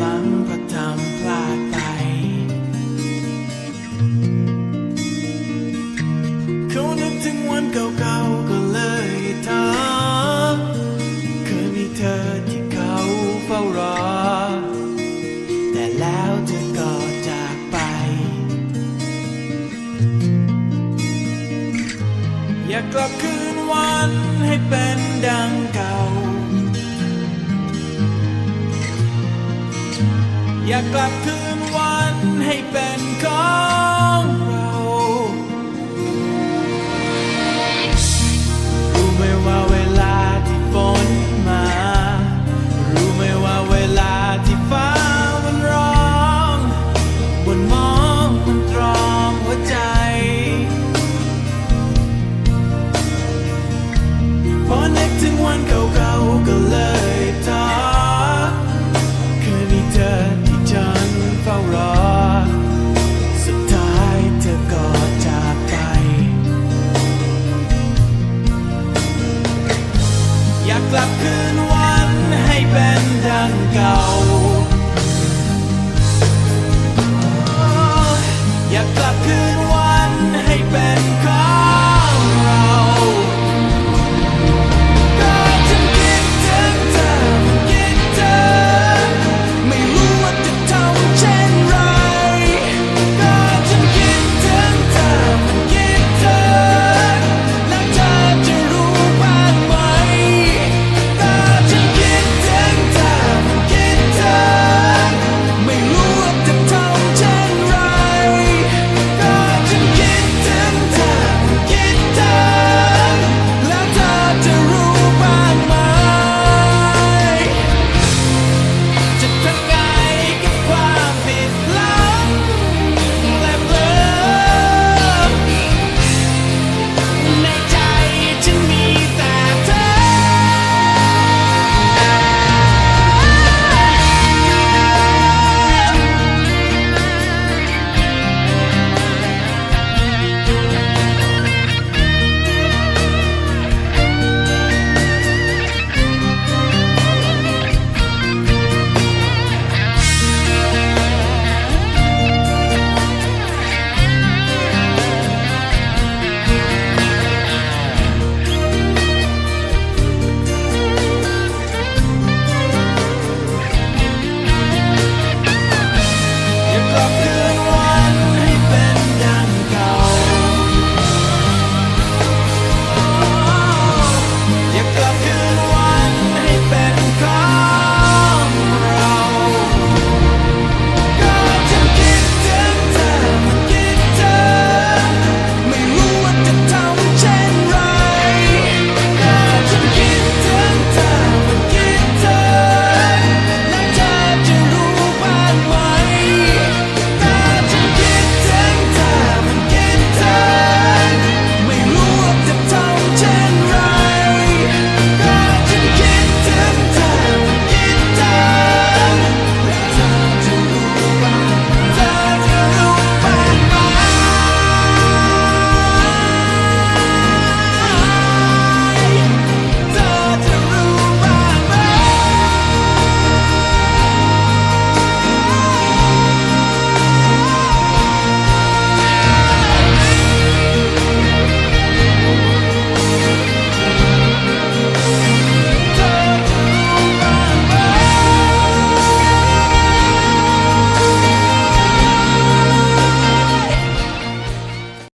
ຟັງພະທຳພລາດໄປ. ເຂົານຶກເຖິງວັນເກົ່າໆກໍເລີຍຖາມ, ເຄີຍມີເທີທີ່ເຂົາເຝົ້າລໍ, ແຕ່ແລ້ວເທີກໍຈາກໄປ. ຢາກກັບຄືນວັນໃຫ້ເປັນດັ່ງເກົ່າ, ຢາກກັບຄືນວັນໃຫ້ເປັນຂອງເຮົາ. ຮູ້ໄໝວ່າເວລາທີ່ຝົນມາ, ຮູ້ໄໝວ່າເວລາທີ່ຟ້າມັນຮ້ອງ, ມັນມອງ ມັນຕຣອມຫົວໃຈ. ພໍນຶກເຖິງວັນເກົ່າໆກໍເລີຍທໍ້, ເຄີຍມີເທີທີ່ສັນເຝົ້າລໍ, ສຸດທ້າຍເທີກໍຈາກໄປ. ຢາກກັບຄືນວັນໃຫ້ເປັນດັ່ງເກົ່າ,